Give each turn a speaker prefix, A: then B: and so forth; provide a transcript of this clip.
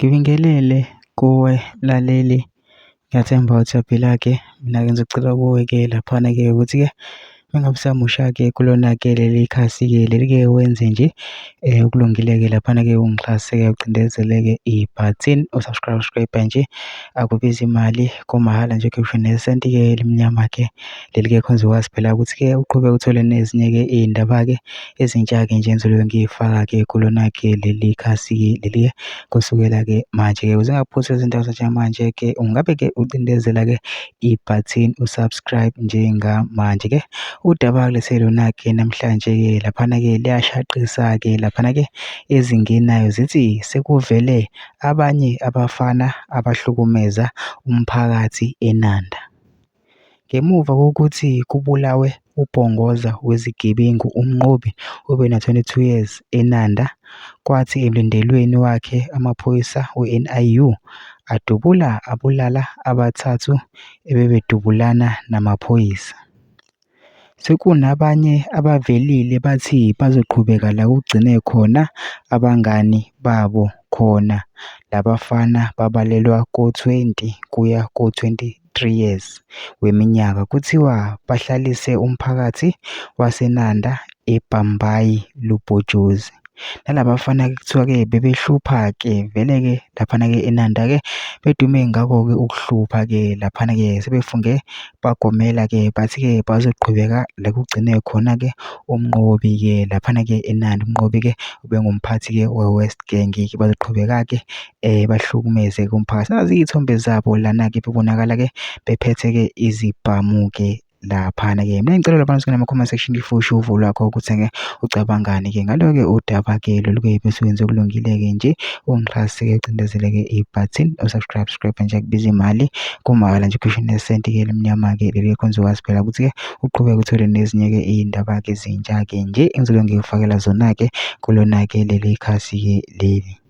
A: Ngibingelele kuwe mlaleli, ngiyathemba uyaphila-ke. Mina-ke ngizocela kuwe-ke laphana-ke ukuthi-ke mengabe usamusha-ke kulona-ke leli khasi-ke leli-ke wenze nje okulungile-ke laphana-ke ungixhase-ke ucindezele-ke ibhathini usubscribe nje, akubizi imali, kumahhala nje ukhipha nesenti-ke elimnyama-ke leli-ke khona uzokwazi phela ukuthi-ke uqhubeke uthole nezinye-ke iy'ndaba-ke ezintsha-ke nje engizobe ngiy'faka-ke kulona-ke leli khasi-ke leli-ke kusukela-ke manje-ke ukuze ungaphuthu izinto manje-ke ungabe-ke ucindezela-ke ibhathini usubscribe njengamanje-ke. Udaba-ke leselona-ke namhlanje-ke laphana-ke liyashaqisa-ke laphana-ke ezingenayo zithi sekuvele abanye abafana abahlukumeza umphakathi eNanda. Ngemuva kokuthi kubulawe ubhongoza wezigebengu uMnqobi obena-22 years eNanda, kwathi emlindelweni wakhe amaphoyisa we-NIU adubula abulala abathathu ebebedubulana namaphoyisa. Sekunabanye abavelile bathi bazoqhubeka la kugcine khona abangani babo khona. Labafana babalelwa ko-20 kuya ko-23 years weminyaka, kuthiwa bahlalise umphakathi waseNanda eBhambayi lubhojozi. Nalabafana-ke kuthiwa-ke bebehlupha-ke vele-ke laphana-ke eNanda-ke bedume ngako-ke ukuhlupha-ke laphana-ke sebefunge bagomela-ke bathi-ke bazoqhubeka la kugcine khona-ke uMnqobi-ke laphana-ke eNanda. uMnqobi-ke ubengumphathi-ke we-West Gang-ke bazoqhubeka-ke bahlukumeze-ke umphakathi. Nazi iy'thombe zabo lana-ke bebonakala-ke bephethe-ke izibhamu-ke laphana-ke. Mina ngicela laphana usukela ama-comment section if usho uvo lwakho ukuthi-ke ucabangani-ke ngalo-ke udaba-ke lolu-ke bese wenze okulungile-ke nje ungixhase-ke ucindezele-ke ibhathini usubscribe nje akubizi imali, kumahhala nje ukhiphe nesenti-ke elimnyama-ke leli khona uzokwazi phela ukuthi-ke uqhubeke uthole nezinye-ke iy'ndaba-ke ezintsha-ke nje engizobe ngiyifakela zona-ke kulona-ke leli khasi-ke leli.